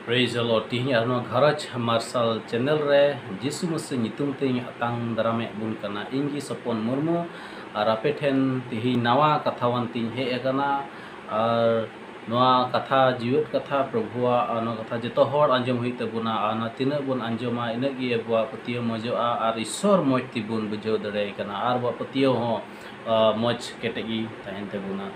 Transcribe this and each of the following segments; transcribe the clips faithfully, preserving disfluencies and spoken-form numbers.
Praise the Lord. ᱛᱤᱦᱤᱧ ᱟᱨ ᱱᱚᱣᱟ ᱜᱷᱟᱨᱚᱸᱡᱽ ᱢᱟᱨᱥᱟᱞ ᱪᱮᱱᱮᱞ ᱨᱮ ᱡᱤᱥᱩ ᱢᱟᱹᱥᱤ ᱧᱩᱛᱩᱢ ᱛᱮᱧ ᱟᱛᱟᱝ ᱫᱟᱨᱟᱢᱮᱫ ᱵᱚᱱ ᱠᱟᱱᱟ᱾ ᱤᱧ ᱜᱮ ᱥᱚᱯᱚᱱ ᱢᱩᱨᱢᱩ, ᱟᱨ ᱟᱯᱮ ᱴᱷᱮᱱ ᱛᱤᱦᱤᱧ ᱱᱟᱣᱟ ᱠᱟᱛᱷᱟᱣᱟᱱ ᱛᱤᱧ ᱦᱮᱡ ᱟᱠᱟᱱᱟ᱾ ᱟᱨ ᱱᱚᱣᱟ ᱠᱟᱛᱷᱟ, ᱡᱤᱣᱮᱫ ᱠᱟᱛᱷᱟ ᱯᱨᱚᱵᱷᱩᱣᱟᱜ, ᱟᱨ ᱱᱚᱣᱟ ᱠᱟᱛᱷᱟ ᱡᱚᱛᱚ ᱦᱚᱲ ᱟᱸᱡᱚᱢ ᱦᱩᱭᱩᱜ ᱛᱟᱵᱚᱱᱟ᱾ ᱟᱨ ᱚᱱᱟ ᱛᱤᱱᱟᱹᱜ ᱵᱚᱱ ᱟᱸᱡᱚᱢᱟ, ᱤᱱᱟᱹᱜ ᱜᱮ ᱟᱵᱚᱣᱟᱜ ᱯᱟᱹᱛᱭᱟᱹᱣ ᱢᱚᱡᱚᱜᱼᱟ ᱟᱨ ᱤᱥᱥᱚᱨ ᱢᱚᱡᱽ ᱛᱮᱵᱚᱱ ᱵᱩᱡᱷᱟᱹᱣ ᱫᱟᱲᱮᱭᱟᱭ ᱠᱟᱱᱟ ᱟᱨ ᱟᱵᱚᱣᱟᱜ ᱯᱟᱹᱛᱭᱟᱹᱣ ᱦᱚᱸ, ᱟᱨ, ᱢᱚᱡᱽ ᱠᱮᱴᱮᱡ ᱜᱮ ᱛᱟᱦᱮᱱ ᱛᱟᱵᱚᱱᱟ᱾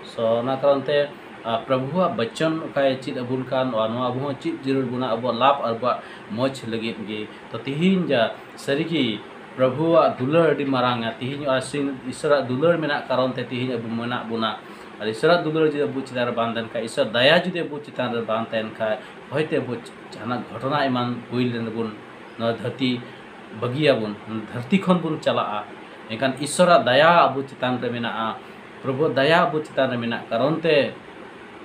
So, ᱚᱱᱟ ᱠᱟᱨᱚᱱ ᱛᱮ, ᱟᱨ, ᱯᱨᱚᱵᱷᱩᱣᱟᱜ ᱵᱟᱪᱚᱱ ᱚᱠᱟᱭ ᱪᱮᱫ ᱟᱵᱚᱱ ᱠᱟᱱ, ᱟᱨ ᱱᱚᱣᱟ ᱟᱵᱚ ᱦᱚᱸ ᱪᱮᱫ ᱡᱟᱹᱨᱩᱲ ᱵᱚᱱᱟ ᱟᱵᱚᱣᱟᱜ ᱞᱟᱵᱷ ᱟᱨ ᱟᱵᱚᱣᱟᱜ ᱢᱚᱡᱽ ᱞᱟᱹᱜᱤᱫ ᱜᱮ᱾ ᱛᱚ, ᱛᱤᱦᱤᱧ ᱡᱟ ᱥᱟᱹᱨᱤ ᱜᱮ ᱯᱨᱚᱵᱷᱩᱣᱟᱜ ᱫᱩᱞᱟᱹᱲ ᱟᱹᱰᱤ ᱢᱟᱨᱟᱝᱟ᱾ ᱛᱤᱦᱤᱧ ᱟᱨ ᱥᱤᱧ ᱤᱥᱚᱨᱟᱜ ᱫᱩᱞᱟᱹᱲ ᱢᱮᱱᱟᱜ ᱠᱟᱨᱚᱱ ᱛᱮ ᱛᱤᱦᱤᱧ ᱟᱵᱚ ᱢᱮᱱᱟᱜ ᱵᱚᱱᱟ᱾ ᱟᱨ ᱤᱥᱚᱨᱟᱜ ᱫᱩᱞᱟᱹᱲ ᱡᱩᱫᱤ ᱟᱵᱚ ᱪᱮᱛᱟᱱ ᱨᱮ ᱵᱟᱝ ᱛᱟᱦᱮᱱ ᱠᱷᱟᱡ, ᱤᱥᱚᱨ ᱫᱟᱭᱟ ᱡᱩᱫᱤ ᱟᱵᱚ ᱪᱮᱛᱟᱱ ᱨᱮ ᱵᱟᱝ ᱛᱟᱦᱮᱱ ᱠᱷᱟᱡ, ᱦᱚᱭᱛᱮ ᱟᱵᱚ ᱡᱟᱦᱟᱱᱟᱜ ᱜᱷᱚᱴᱚᱱᱟ ᱮᱢᱟᱱ ᱦᱩᱭ ᱞᱮᱱ ᱵᱚᱱ, ᱱᱚᱣᱟ ᱫᱷᱟᱹᱨᱛᱤ ᱵᱟᱹᱜᱤᱭᱟᱵᱚᱱ, ᱫᱷᱟᱹᱨᱛᱤ ᱠᱷᱚᱱ ᱵᱚᱱ ᱪᱟᱞᱟᱜᱼᱟ᱾ ᱮᱱᱠᱷᱟᱱ ᱤᱥᱚᱨᱟᱜ ᱫᱟᱭᱟ ᱟᱵᱚ ᱪᱮᱛᱟᱱ ᱨᱮ ᱢᱮᱱᱟᱜᱼᱟ, ᱯᱨᱚᱵᱷᱩ ᱫᱟᱭᱟ ᱟᱵᱚ ᱪᱮᱛᱟᱱ ᱨᱮ ᱢᱮᱱᱟᱜ ᱠᱟᱨᱚᱱ ᱛᱮ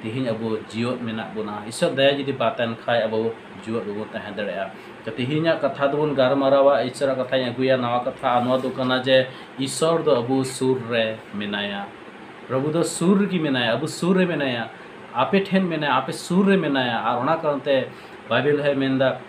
ᱛᱤᱦᱤᱧ ᱟᱵᱚ ᱡᱤᱣᱮᱫ ᱢᱮᱱᱟᱜ ᱵᱚᱱᱟ᱾ ᱤᱥᱚᱨ ᱫᱟᱭᱟ ᱡᱩᱫᱤ ᱵᱟᱝ ᱛᱟᱦᱮᱱ ᱠᱷᱟᱡ, ᱟᱵᱚ ᱡᱤᱣᱮᱫ ᱵᱟᱵᱚᱱ ᱛᱟᱦᱮᱸ ᱫᱟᱲᱮᱭᱟᱜᱼᱟ᱾ ᱛᱚ, ᱛᱤᱦᱤᱧᱟᱜ ᱠᱟᱛᱷᱟ ᱫᱚᱵᱚᱱ ᱜᱟᱞᱢᱟᱨᱟᱣᱟ, ᱤᱥᱚᱨᱟᱜ ᱠᱟᱛᱷᱟᱧ ᱟᱹᱜᱩᱭᱟ, ᱱᱟᱣᱟ ᱠᱟᱛᱷᱟ, ᱟᱨ ᱱᱚᱣᱟ ᱫᱚ ᱠᱟᱱᱟ ᱡᱮ ᱤᱥᱚᱨ ᱫᱚ ᱟᱵᱚ ᱥᱩᱨ ᱨᱮ ᱢᱮᱱᱟᱭᱟ᱾ ᱯᱨᱚᱵᱷᱩ ᱫᱚ ᱥᱩᱨ ᱨᱮᱜᱮ ᱢᱮᱱᱟᱭᱟ, ᱟᱵᱚ ᱥᱩᱨ ᱨᱮ ᱢᱮᱱᱟᱭᱟ, ᱟᱯᱮ ᱴᱷᱮᱱ ᱢᱮᱱᱟᱭᱟ, ᱟᱯᱮ ᱥᱩᱨ ᱨᱮ ᱢᱮᱱᱟᱭᱟ᱾ ᱟᱨ ᱚᱱᱟ ᱠᱟᱨᱚᱱ ᱛᱮ ᱵᱟᱭᱵᱮᱞ ᱦᱚᱸᱭ ᱢᱮᱱᱫᱟ,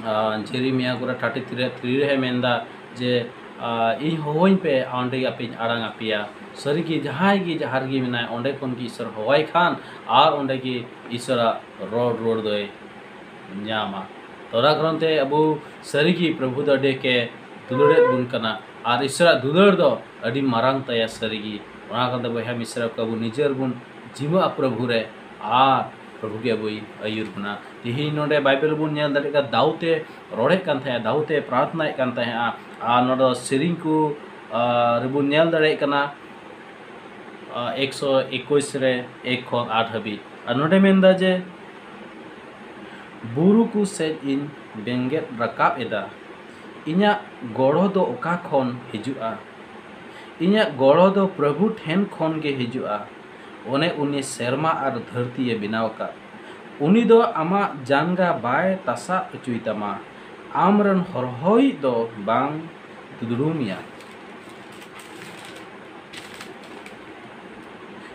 ᱟᱨ, ᱡᱮᱨᱮᱢᱤᱭᱟ ᱜᱚᱨᱟ ᱛᱷᱟᱨᱴᱤ ᱛᱷᱨᱤ ᱨᱮ, ᱛᱷᱨᱤ ᱨᱮᱦᱚᱸᱭ ᱢᱮᱱᱫᱟ ᱡᱮ, ᱟᱨ, "ᱤᱧ ᱦᱚᱦᱚᱧ ᱯᱮ, ᱚᱸᱰᱮ ᱜᱮ ᱟᱯᱮᱧ ᱟᱲᱟᱝ ᱟᱯᱮᱭᱟ᱾" ᱥᱟᱹᱨᱤᱜᱮ ᱡᱟᱦᱟᱸᱭ ᱜᱮ ᱡᱟᱦᱟᱸ ᱨᱮᱜᱮ ᱢᱮᱱᱟᱭ, ᱚᱸᱰᱮ ᱠᱷᱚᱱ ᱜᱮ ᱤᱥᱚᱨ ᱦᱚᱦᱚᱣᱟᱭ ᱠᱷᱟᱱ ᱟᱨ ᱚᱸᱰᱮ ᱜᱮ ᱤᱥᱚᱨᱟᱜ ᱨᱚᱲ ᱨᱩᱣᱟᱹᱲ ᱫᱚᱭ ᱧᱟᱢᱟ᱾ ᱛᱚ, ᱚᱱᱟ ᱠᱟᱨᱚᱱ ᱛᱮ ᱟᱵᱚ ᱥᱟᱹᱨᱤᱜᱮ ᱯᱨᱚᱵᱷᱩ ᱫᱚ ᱟᱹᱰᱤ ᱟᱸᱴᱮ ᱫᱩᱞᱟᱹᱲᱮᱫ ᱵᱚᱱ ᱠᱟᱱᱟ᱾ ᱟᱨ ᱤᱥᱚᱨᱟᱜ ᱫᱩᱞᱟᱹᱲ ᱫᱚ ᱟᱹᱰᱤ ᱢᱟᱨᱟᱝ ᱛᱟᱭᱟ ᱥᱟᱹᱨᱤᱜᱮ᱾ ᱚᱱᱟ ᱠᱟᱨᱚᱱ ᱛᱮ ᱵᱚᱭᱦᱟ ᱢᱤᱥᱨᱟ ᱠᱚ, ᱟᱵᱚ ᱱᱤᱡᱮᱨ ᱵᱚᱱ ᱡᱤᱢᱟᱹᱜᱼᱟ ᱯᱨᱚᱵᱷᱩ ᱨᱮ, ᱟᱨ ᱯᱨᱚᱵᱷᱩ ᱜᱮ ᱟᱵᱚᱭ ᱟᱹᱭᱩᱨ ᱵᱚᱱᱟ᱾ ᱛᱮᱦᱮᱧ ᱱᱚᱰᱮ ᱵᱟᱭᱵᱮᱞ ᱵᱚᱱ ᱧᱮᱞ ᱫᱟᱲᱮᱭᱟᱜ ᱠᱟᱱᱟ, ᱫᱟᱣᱛᱮ ᱨᱚᱲᱮᱫ ᱠᱟᱱ ᱛᱟᱦᱮᱸᱜᱼᱟ, ᱫᱟᱣᱛᱮ ᱯᱨᱟᱨᱛᱷᱱᱟᱭᱮᱫ ᱠᱟᱱ ᱛᱟᱦᱮᱸᱜᱼᱟ᱾ ᱟᱨ ᱱᱚᱰᱮ ᱥᱮᱨᱮᱧ ᱠᱚ, ᱟᱨ, ᱨᱮᱵᱚᱱ ᱧᱮᱞ ᱫᱟᱲᱮᱭᱟᱜ ᱠᱟᱱᱟ, ᱟᱨ, ᱮᱠᱥᱚ ᱮᱠᱩᱥ ᱨᱮ ᱮᱠ ᱠᱷᱚᱱ ᱟᱴ ᱦᱟᱹᱵᱤᱡ᱾ ᱟᱨ ᱱᱚᱰᱮ ᱢᱮᱱᱫᱟ ᱡᱮ, "ᱵᱩᱨᱩ ᱠᱚ ᱥᱮᱫ ᱤᱧ ᱵᱮᱸᱜᱮᱫ ᱨᱟᱠᱟᱵ ᱮᱫᱟ, ᱤᱧᱟᱹᱜ ᱜᱚᱲᱚ ᱫᱚ ᱚᱠᱟ ᱠᱷᱚᱱ ᱦᱤᱡᱩᱜᱼᱟ? ᱤᱧᱟᱹᱜ ᱜᱚᱲᱚ ᱫᱚ ᱯᱨᱚᱵᱷᱩ ᱴᱷᱮᱱ ᱠᱷᱚᱱ ᱜᱮ ᱦᱤᱡᱩᱜᱼᱟ᱾ ᱚᱱᱮ ᱩᱱᱤ ᱥᱮᱨᱢᱟ ᱟᱨ ᱫᱷᱟᱹᱨᱛᱤᱭᱮ ᱵᱮᱱᱟᱣ ᱟᱠᱟᱫ᱾ ᱩᱱᱤ ᱫᱚ ᱟᱢᱟᱜ ᱡᱟᱸᱜᱟ ᱵᱟᱭ ᱛᱟᱥᱟᱜ ᱦᱚᱪᱚᱭ ᱛᱟᱢᱟ, ᱟᱢᱨᱮᱱ ᱦᱚᱨᱦᱚᱭᱤᱡ ᱫᱚ ᱵᱟᱝ ᱫᱩᱫᱽᱲᱩᱢᱮᱭᱟ᱾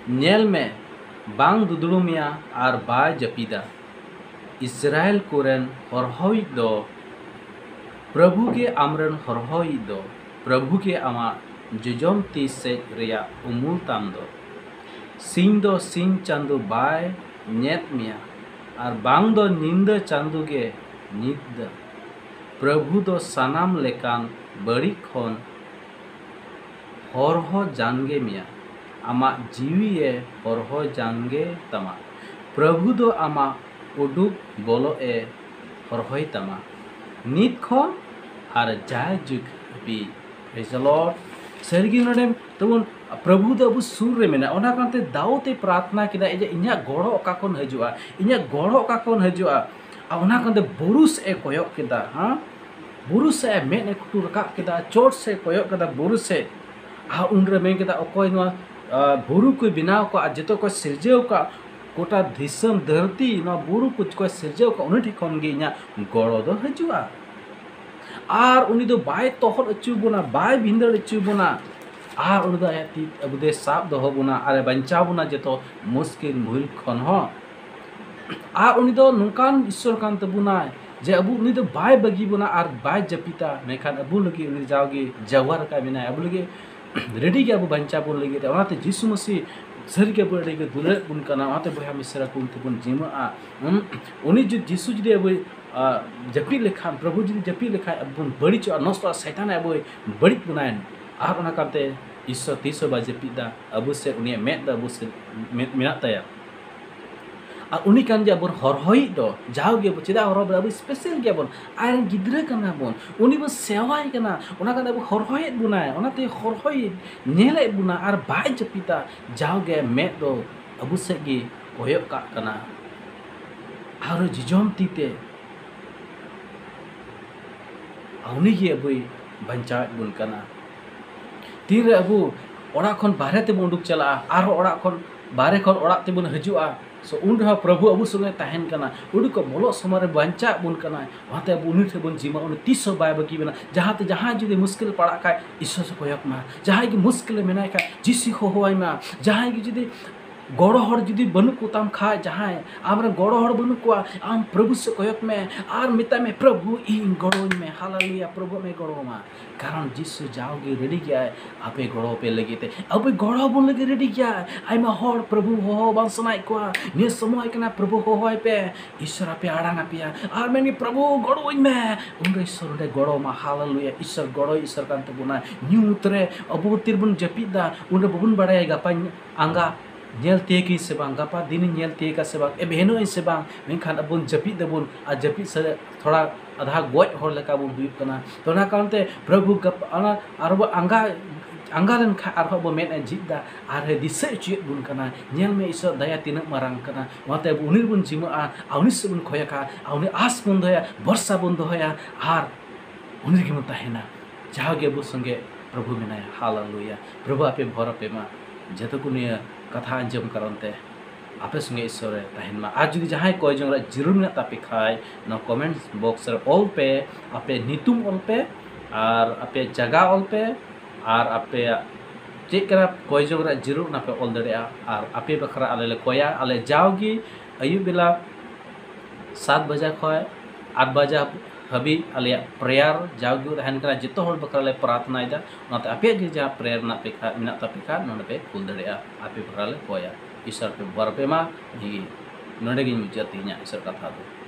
ᱧᱮᱞ ᱢᱮ, ᱵᱟᱝ ᱫᱩᱫᱽᱲᱩᱢᱮᱭᱟ ᱟᱨ ᱵᱟᱭ ᱡᱟᱹᱯᱤᱫᱟ, ᱤᱥᱨᱟᱭᱮᱞ ᱠᱚᱨᱮᱱ ᱦᱚᱨᱦᱚᱭᱤᱡ ᱫᱚ ᱯᱨᱚᱵᱷᱩ ᱜᱮ ᱟᱢᱨᱮᱱ ᱦᱚᱨᱦᱚᱭᱤᱡ ᱫᱚ, ᱯᱨᱚᱵᱷᱩ ᱜᱮ ᱟᱢᱟᱜ ᱡᱚᱡᱚᱢ ᱛᱤ ᱥᱮᱫ ᱨᱮᱭᱟᱜ ᱩᱢᱩᱞ ᱛᱟᱢ ᱫᱚ᱾ ᱥᱤᱧ ᱫᱚ ᱥᱤᱧ ᱪᱟᱸᱫᱚ ᱵᱟᱭ ᱧᱮᱫ ᱢᱮᱭᱟ, ᱟᱨ ᱵᱟᱝ ᱫᱚ ᱧᱤᱫᱟᱹ ᱪᱟᱸᱫᱚ ᱜᱮ ᱧᱤᱫ ᱫᱚ᱾ ᱯᱨᱚᱵᱷᱩ ᱫᱚ ᱥᱟᱱᱟᱢ ᱞᱮᱠᱟᱱ ᱵᱟᱹᱲᱤᱡ ᱠᱷᱚᱱ ᱦᱚᱨᱦᱚ ᱡᱟᱝᱜᱮ ᱢᱮᱭᱟ, ᱟᱢᱟᱜ ᱡᱤᱣᱤᱭᱮ ᱦᱚᱨᱦᱚ ᱡᱟᱝᱜᱮ ᱛᱟᱢᱟ᱾ ᱯᱨᱚᱵᱷᱩ ᱫᱚ ᱟᱢᱟᱜ ᱩᱰᱩᱠ ᱵᱚᱞᱚᱜ ᱮ ᱦᱚᱨᱦᱚᱭ ᱛᱟᱢᱟ, ᱱᱤᱛ ᱠᱷᱚᱱ ᱟᱨ ᱡᱟᱭ ᱡᱩᱜᱽ ᱦᱟᱹᱵᱤᱡ᱾ Praise the Lord᱾ ᱥᱟᱹᱨᱤᱜᱮ ᱱᱚᱰᱮ ᱛᱟᱵᱚᱱ ᱯᱨᱚᱵᱷᱩ ᱫᱚ ᱟᱵᱚ ᱥᱩᱨ ᱨᱮ ᱢᱮᱱᱟᱜᱼᱟ᱾ ᱚᱱᱟ ᱠᱟᱨᱚᱱᱛᱮ ᱫᱟᱣᱩᱫ ᱮ ᱯᱨᱟᱨᱛᱷᱱᱟ ᱠᱮᱫᱟ, ᱡᱮ ᱤᱧᱟᱹᱜ ᱜᱚᱲᱚ ᱚᱠᱟ ᱠᱷᱚᱱ ᱦᱤᱡᱩᱜᱼᱟ, ᱤᱧᱟᱹᱜ ᱜᱚᱲᱚ ᱚᱠᱟ ᱠᱷᱚᱱ ᱦᱤᱡᱩᱜᱼᱟ? ᱟᱨ ᱚᱱᱟ ᱠᱟᱨᱚᱱᱛᱮ ᱵᱩᱨᱩ ᱥᱮᱫ ᱮ ᱠᱚᱭᱚᱜ ᱠᱮᱫᱟ, ᱦᱮᱸ, ᱵᱩᱨᱩ ᱥᱮᱫ ᱮ ᱢᱮᱫ ᱮ ᱠᱩᱴᱩ ᱨᱟᱠᱟᱵ ᱠᱮᱫᱟ, ᱪᱚᱴ ᱥᱮᱫ ᱮ ᱠᱚᱭᱚᱜ ᱠᱮᱫᱟ, ᱵᱩᱨᱩ ᱥᱮᱫ᱾ ᱟᱨ ᱩᱱᱨᱮ ᱢᱮᱱ ᱠᱮᱫᱟ, ᱚᱠᱚᱭ ᱱᱚᱣᱟ, ᱟ, ᱵᱩᱨᱩ ᱠᱚᱭ ᱵᱮᱱᱟᱣ ᱠᱟᱜᱼᱟ, ᱡᱚᱛᱚ ᱠᱚᱭ ᱥᱤᱨᱡᱟᱹᱣ ᱠᱟᱜ, ᱜᱚᱴᱟ ᱫᱤᱥᱚᱢ ᱫᱷᱟᱹᱨᱛᱤ, ᱱᱚᱣᱟ ᱵᱩᱨᱩ ᱠᱚ ᱠᱚᱭ ᱥᱤᱨᱡᱟᱹᱣ ᱠᱟᱜ, ᱩᱱᱤ ᱴᱷᱮᱱ ᱠᱷᱚᱱ ᱜᱮ ᱤᱧᱟᱹᱜ ᱜᱚᱲᱚ ᱫᱚ ᱦᱤᱡᱩᱜᱼᱟ᱾ ᱟᱨ ᱩᱱᱤ ᱫᱚ ᱵᱟᱭ ᱛᱚᱦᱚᱫ ᱦᱚᱪᱚ ᱵᱚᱱᱟ, ᱵᱟᱭ ᱵᱷᱤᱸᱫᱟᱹᱲ ᱦᱚᱪᱚ ᱵᱚᱱᱟ᱾ ᱟᱨ ᱩᱱᱤ ᱫᱚ ᱟᱭᱟᱜ ᱛᱤ ᱟᱵᱚ ᱫᱚᱭ ᱥᱟᱵ ᱫᱚᱦᱚ ᱵᱚᱱᱟ ᱟᱨ ᱮ ᱵᱟᱧᱪᱟᱣ ᱵᱚᱱᱟ ᱡᱚᱛᱚ ᱢᱩᱥᱠᱤᱞ ᱵᱷᱩᱞ ᱠᱷᱚᱱ ᱦᱚᱸ᱾ ᱟᱨ ᱩᱱᱤ ᱫᱚ ᱱᱚᱝᱠᱟᱱ ᱤᱥᱥᱚᱨ ᱠᱟᱱ ᱛᱟᱵᱚᱱᱟᱭ ᱡᱮ ᱟᱵᱚ, ᱩᱱᱤ ᱫᱚ ᱵᱟᱭ ᱵᱟᱹᱜᱤ ᱵᱚᱱᱟ ᱟᱨ ᱵᱟᱭ ᱡᱟᱹᱯᱤᱫᱟ, ᱢᱮᱱᱠᱷᱟᱱ ᱟᱵᱚ ᱞᱟᱹᱜᱤᱫ ᱩᱱᱤ ᱡᱟᱣᱜᱮ ᱡᱟᱣᱟᱨ ᱟᱠᱟᱫ ᱢᱮᱱᱟᱭ, ᱟᱵᱚ ᱞᱟᱹᱜᱤᱫ ᱨᱮᱰᱤ ᱜᱮ ᱟᱵᱚ ᱵᱟᱧᱪᱟᱣ ᱵᱚᱱ ᱞᱟᱹᱜᱤᱫ ᱛᱮ᱾ ᱚᱱᱟᱛᱮ ᱡᱤᱥᱩ ᱢᱟᱹᱥᱤ ᱥᱟᱹᱨᱤ ᱜᱮ ᱟᱵᱚ ᱟᱹᱰᱤ ᱜᱮ ᱫᱩᱞᱟᱹᱲ ᱵᱚᱱ ᱠᱟᱱᱟ᱾ ᱚᱱᱟᱛᱮ ᱵᱚᱭᱦᱟ ᱢᱤᱥᱨᱟ ᱠᱚ ᱩᱱᱠᱩ ᱵᱚᱱ ᱡᱤᱢᱟᱹᱜᱼᱟ᱾ ᱩᱱ-, ᱩᱱᱤ ᱡᱩᱫᱤ, ᱡᱤᱥᱩ ᱡᱩᱫᱤ ᱟᱵᱚᱭ, ᱟ, ᱡᱟᱹᱯᱤᱫ ᱞᱮᱠᱷᱟᱱ, ᱯᱨᱚᱵᱷᱩ ᱡᱩᱫᱤ ᱡᱟᱹᱯᱤᱫ ᱞᱮᱠᱷᱟᱱ, ᱟᱵᱚ ᱵᱚᱱ ᱵᱟᱹᱲᱤᱡᱚᱜᱼᱟ, ᱱᱚᱥᱴᱚᱜᱼᱟ, ᱥᱟᱭᱛᱟᱱ ᱟᱵᱚᱭ ᱵᱟᱹᱲᱤᱡ ᱵᱚᱱᱟᱭ᱾ ᱟᱨ ᱚᱱᱟ ᱠᱟᱨᱛᱮ ᱤᱥᱥᱚᱨ ᱛᱤᱥ ᱦᱚᱸ ᱵᱟᱭ ᱡᱟᱹᱯᱤᱫ ᱫᱟ, ᱟᱵᱚ ᱥᱮᱫ ᱩᱱᱤᱭᱟᱜ ᱢᱮᱫ ᱫᱚ ᱟᱵᱚ ᱥᱮᱫ ᱢᱮᱫ ᱢᱮᱱᱟᱜ ᱛᱟᱭᱟ᱾ ᱟᱨ ᱩᱱᱤ ᱠᱟᱱ ᱜᱮᱭᱟ ᱵᱚᱱ ᱦᱚᱨᱦᱚᱭᱤᱡ ᱫᱚ, ᱡᱟᱣᱜᱮ ᱟᱵᱚ ᱪᱮᱫᱟᱜ ᱦᱚᱨᱦᱚ ᱵᱚᱱᱟ? ᱟᱵᱚ ᱥᱯᱮᱥᱟᱞ ᱜᱮᱭᱟ ᱵᱚᱱ, ᱟᱡ ᱨᱮᱱ ᱜᱤᱫᱽᱨᱟᱹ ᱠᱟᱱᱟ ᱵᱚᱱ, ᱩᱱᱤ ᱵᱚᱱ ᱥᱮᱣᱟᱭ ᱠᱟᱱᱟ, ᱚᱱᱟ ᱠᱟᱱ ᱟᱵᱚ ᱦᱚᱨᱦᱚᱭᱮᱫ ᱵᱚᱱᱟᱭ, ᱚᱱᱟᱛᱮ ᱦᱚᱨᱦᱚᱭᱮᱫ, ᱧᱮᱞᱮᱫ ᱵᱚᱱᱟ ᱟᱨ ᱵᱟᱭ ᱡᱟᱹᱯᱤᱫᱟ, ᱡᱟᱣᱜᱮ ᱢᱮᱫ ᱫᱚ ᱟᱵᱚ ᱥᱮᱫ ᱜᱮ ᱠᱚᱭᱚᱜ ᱠᱟᱜ ᱠᱟᱱᱟ᱾ ᱟᱨᱚ ᱡᱚᱡᱚᱢ ᱛᱤ ᱛᱮ ᱩᱱᱤ ᱜᱮ ᱟᱵᱚᱭ ᱵᱟᱧᱪᱟᱣᱮᱫ ᱵᱚᱱ ᱠᱟᱱᱟ᱾ ᱛᱤᱱᱨᱮ ᱟᱵᱚ ᱚᱲᱟᱜ ᱠᱷᱚᱱ ᱵᱟᱦᱨᱮ ᱛᱮᱵᱚᱱ ᱩᱰᱩᱠ ᱪᱟᱞᱟᱜᱼᱟ, ᱟᱨᱦᱚᱸ ᱚᱲᱟᱜ ᱠᱷᱚᱱ, ᱵᱟᱦᱨᱮ ᱠᱷᱚᱱ ᱚᱲᱟᱜ ᱛᱮᱵᱚᱱ ᱦᱤᱡᱩᱜᱼᱟ, ᱥᱮ ᱩᱱ ᱨᱮᱦᱚᱸ ᱯᱨᱚᱵᱷᱩ ᱟᱵᱚ ᱥᱚᱸᱜᱮ ᱛᱟᱦᱮᱱ ᱠᱟᱱᱟ, ᱩᱰᱩᱠᱚᱜ ᱵᱚᱞᱚᱜ ᱥᱚᱢᱚᱭ ᱨᱮ ᱵᱟᱧᱪᱟᱣᱮᱫ ᱵᱚᱱ ᱠᱟᱱᱟᱭ᱾ ᱚᱱᱟᱛᱮ ᱟᱵᱚ ᱩᱱᱤ ᱴᱷᱮᱱ ᱵᱚᱱ ᱡᱤᱢᱟ, ᱩᱱᱤ ᱛᱤᱥ ᱦᱚᱸ ᱵᱟᱭ ᱵᱟᱹᱜᱤ ᱵᱚᱱᱟ᱾ ᱡᱟᱦᱟᱸ ᱛᱮ ᱡᱟᱦᱟᱸᱭ ᱡᱩᱫᱤ ᱢᱩᱥᱠᱤᱞ ᱯᱟᱲᱟᱜ ᱠᱷᱟᱡ, ᱤᱥᱥᱚᱨ ᱥᱮ ᱠᱚᱭᱚᱜ ᱢᱟ᱾ ᱡᱟᱦᱟᱸᱭ ᱜᱮ ᱢᱩᱥᱠᱤᱞ ᱨᱮ ᱢᱮᱱᱟᱭ ᱠᱷᱟᱡ, ᱡᱤᱥᱩ ᱦᱚᱦᱚᱣᱟᱭ ᱢᱟ᱾ ᱡᱟᱦᱟᱸᱭ ᱜᱮ ᱡᱩᱫᱤ ᱜᱚᱲᱚ ᱦᱚᱲ ᱡᱩᱫᱤ ᱵᱟᱹᱱᱩᱜ ᱠᱚ ᱛᱟᱢ ᱠᱷᱟᱡ, ᱡᱟᱦᱟᱸᱭ ᱟᱢᱨᱮᱱ ᱜᱚᱲᱚ ᱦᱚᱲ ᱵᱟᱹᱱᱩᱜ ᱠᱚᱣᱟ, ᱟᱢ ᱯᱨᱚᱵᱷᱩ ᱥᱮᱫ ᱠᱚᱭᱚᱜ ᱢᱮ ᱟᱨ ᱢᱮᱛᱟᱭ ᱢᱮ, "ᱯᱨᱚᱵᱷᱩ, ᱤᱧ ᱜᱚᱲᱚᱧ ᱢᱮ᱾" ᱦᱟᱞᱮᱞᱩᱭᱟ, ᱯᱨᱚᱵᱷᱩ ᱟᱢᱮ ᱜᱚᱲᱚ ᱟᱢᱟ᱾ ᱠᱟᱨᱚᱱ ᱡᱤᱥᱩ ᱡᱟᱣᱜᱮ ᱨᱮᱰᱤ ᱜᱮᱭᱟᱭ ᱟᱯᱮ ᱜᱚᱲᱚ ᱟᱯᱮ ᱞᱟᱹᱜᱤᱫ ᱛᱮ᱾ ᱟᱯᱮ ᱜᱚᱲᱚ ᱟᱵᱚᱱ ᱞᱟᱹᱜᱤᱫ ᱨᱮᱰᱤ ᱜᱮᱭᱟᱭ᱾ ᱟᱭᱢᱟ ᱦᱚᱲ ᱯᱨᱚᱵᱷᱩ ᱦᱚᱦᱚ ᱵᱟᱝ ᱥᱟᱱᱟᱭᱮᱫ ᱠᱚᱣᱟ᱾ ᱱᱤᱭᱟᱹ ᱥᱚᱢᱚᱭ ᱠᱟᱱᱟ, ᱯᱨᱚᱵᱷᱩ ᱦᱚᱦᱚᱭ ᱯᱮ᱾ ᱤᱥᱚᱨ ᱟᱯᱮ ᱟᱲᱟᱝ ᱟᱯᱮᱭᱟ ᱟᱨ ᱢᱮᱱ ᱜᱮ, "ᱯᱨᱚᱵᱷᱩ, ᱜᱚᱲᱚ ᱟᱹᱧ ᱢᱮ᱾" ᱩᱱᱨᱮ ᱤᱥᱚᱨ ᱚᱸᱰᱮ ᱜᱚᱲᱚ ᱟᱢᱟ᱾ ᱦᱟᱞᱮᱞᱩᱭᱟ, ᱤᱥᱚᱨ ᱜᱚᱲᱚᱭ ᱤᱥᱚᱨ ᱠᱟᱱ ᱛᱟᱵᱚᱱᱟ᱾ ᱧᱩᱛ ᱨᱮ ᱟᱵᱚ ᱛᱤᱨᱵᱚᱱ ᱡᱟᱹᱯᱤᱫ ᱫᱟ, ᱩᱱᱨᱮ ᱵᱟᱵᱚᱱ ᱵᱟᱲᱟᱭᱟ ᱜᱟᱯᱟ ᱟᱸᱜᱟ ᱧᱮᱞ ᱛᱤᱭᱟᱹᱜᱟᱹᱧ ᱥᱮ ᱵᱟᱝ, ᱜᱟᱯᱟ ᱫᱤᱱᱤᱧ ᱧᱮᱞ ᱛᱤᱭᱟᱹᱜᱟ ᱥᱮ ᱵᱟᱝ, ᱮᱵᱷᱮᱱᱚᱜ ᱟᱹᱧ ᱥᱮ ᱵᱟᱝ᱾ ᱢᱮᱱᱠᱷᱟᱱ ᱟᱵᱚ ᱵᱚᱱ ᱡᱟᱹᱯᱤᱫ ᱫᱟᱵᱚᱱ ᱟᱨ ᱡᱟᱹᱯᱤᱫ ᱥᱮ ᱛᱷᱚᱲᱟ ᱟᱫᱷᱟ ᱜᱚᱡ ᱦᱚᱲ ᱞᱮᱠᱟ ᱵᱚᱱ ᱦᱩᱭᱩᱜ ᱠᱟᱱᱟ᱾ ᱛᱚ, ᱚᱱᱟ ᱠᱟᱨᱚᱱ ᱛᱮ ᱯᱨᱚᱵᱷᱩ ᱜᱟᱯ-, ᱚᱱᱟ ᱟᱨ ᱵᱚ ᱟᱸᱜᱟ, ᱟᱸᱜᱟ ᱞᱮᱱᱠᱷᱟᱱ ᱟᱨᱦᱚᱸ ᱵᱚ ᱢᱮᱫ ᱮ ᱡᱷᱤᱡ ᱫᱟ, ᱟᱨ ᱮ ᱫᱤᱥᱟᱹ ᱦᱚᱪᱚᱭᱮᱫ ᱵᱚᱱ ᱠᱟᱱᱟ, "ᱧᱮᱞ ᱢᱮ, ᱤᱥᱚᱨ ᱫᱟᱭᱟ ᱛᱤᱱᱟᱹᱜ ᱢᱟᱨᱟᱝ ᱠᱟᱱᱟ᱾" ᱚᱱᱟᱛᱮ ᱟᱵᱚ ᱩᱱᱤ ᱨᱮᱵᱚᱱ ᱡᱤᱢᱟᱹᱜᱼᱟ, ᱟᱨ ᱩᱱᱤ ᱥᱮᱫ ᱵᱚᱱ ᱠᱚᱭᱚᱜᱟ, ᱟᱨ ᱩᱱᱤ ᱟᱸᱥ ᱵᱚᱱ ᱫᱚᱦᱚᱭᱟ, ᱵᱷᱚᱨᱥᱟ ᱵᱚᱱ ᱫᱚᱦᱚᱭᱟ, ᱟᱨ ᱩᱱᱤ ᱨᱮᱜᱮ ᱵᱚᱱ ᱛᱟᱦᱮᱱᱟ᱾ ᱡᱟᱦᱟᱸ ᱜᱮ ᱟᱵᱚ ᱥᱚᱸᱜᱮ ᱯᱨᱚᱵᱷᱩ ᱢᱮᱱᱟᱭᱟ᱾ ᱦᱟᱞᱮᱞᱩᱭᱟ᱾ ᱯᱨᱚᱵᱷᱩ ᱟᱯᱮ ᱵᱷᱚᱨ ᱟᱯᱮ ᱢᱟ᱾ ᱡᱚᱛᱚ ᱠᱚ ᱱᱤᱭᱟᱹ ᱠᱟᱛᱷᱟ ᱟᱸᱡᱚᱢ ᱠᱟᱨᱚᱱ ᱛᱮ ᱟᱯᱮ ᱥᱚᱸᱜᱮ ᱤᱥᱚᱨ ᱮ ᱛᱟᱦᱮᱱ ᱢᱟ᱾ ᱟᱨ ᱡᱩᱫᱤ ᱡᱟᱦᱟᱸᱭ ᱠᱚᱭ ᱡᱚᱝ ᱨᱮᱭᱟᱜ ᱡᱟᱹᱨᱩᱲ ᱢᱮᱱᱟᱜ ᱛᱟᱯᱮ ᱠᱷᱟᱡ, ᱱᱚᱣᱟ comment box ᱨᱮ ᱚᱞ ᱯᱮ, ᱟᱯᱮ ᱧᱩᱛᱩᱢ ᱚᱞ ᱯᱮ, ᱟᱨ ᱟᱯᱮ ᱡᱟᱭᱜᱟ ᱚᱞ ᱯᱮ, ᱟᱨ ᱟᱯᱮᱭᱟᱜ ᱪᱮᱫ ᱠᱟᱱᱟ ᱠᱚᱭ ᱡᱚᱝ ᱨᱮᱭᱟᱜ ᱡᱟᱹᱨᱩᱲ, ᱚᱱᱟ ᱯᱮ ᱚᱞ ᱫᱟᱲᱮᱭᱟᱜᱼᱟ᱾ ᱟᱨ ᱟᱯᱮ ᱵᱟᱠᱷᱨᱟ ᱟᱞᱮ ᱞᱮ ᱠᱚᱭᱟ᱾ ᱟᱞᱮ ᱡᱟᱣᱜᱮ ᱟᱹᱭᱩᱵ ᱵᱮᱞᱟ ᱥᱟᱛ ᱵᱟᱡᱟ ᱠᱷᱚᱱ ᱟᱴ ᱵᱟᱡᱟ ᱦᱟᱹᱵᱤᱡ ᱟᱞᱮᱭᱟᱜ prayer ᱡᱟᱣᱜᱮ ᱛᱟᱦᱮᱱ ᱠᱟᱱᱟ᱾ ᱡᱚᱛᱚ ᱦᱚᱲ ᱵᱟᱠᱷᱨᱟ ᱞᱮ ᱯᱨᱟᱨᱛᱷᱱᱟᱭᱮᱫᱟ᱾ ᱚᱱᱟᱛᱮ ᱟᱯᱮᱭᱟᱜ ᱜᱮ ᱡᱟᱦᱟᱸ prayer ᱨᱮᱱᱟᱜ ᱯᱮ ᱠᱷᱟ-, ᱢᱮᱱᱟᱜ ᱛᱟᱯᱮ ᱠᱷᱟᱱ, ᱱᱚᱰᱮ ᱯᱮ ᱠᱩᱞ ᱫᱟᱲᱮᱭᱟᱜᱼᱟ᱾ ᱟᱯᱮ ᱵᱟᱠᱷᱨᱟ ᱞᱮ ᱠᱚᱭᱟ᱾ ᱤᱥᱚᱨ ᱯᱮ ᱵᱚᱨ ᱯᱮ ᱢᱟ᱾ ᱱᱤᱭᱟᱹ ᱜᱮ, ᱱᱚᱰᱮ ᱜᱤᱧ ᱢᱩᱪᱟᱹᱫ ᱛᱮᱦᱮᱧᱟᱜ ᱤᱥᱚᱨ ᱠᱟᱛᱷᱟ ᱫᱚ᱾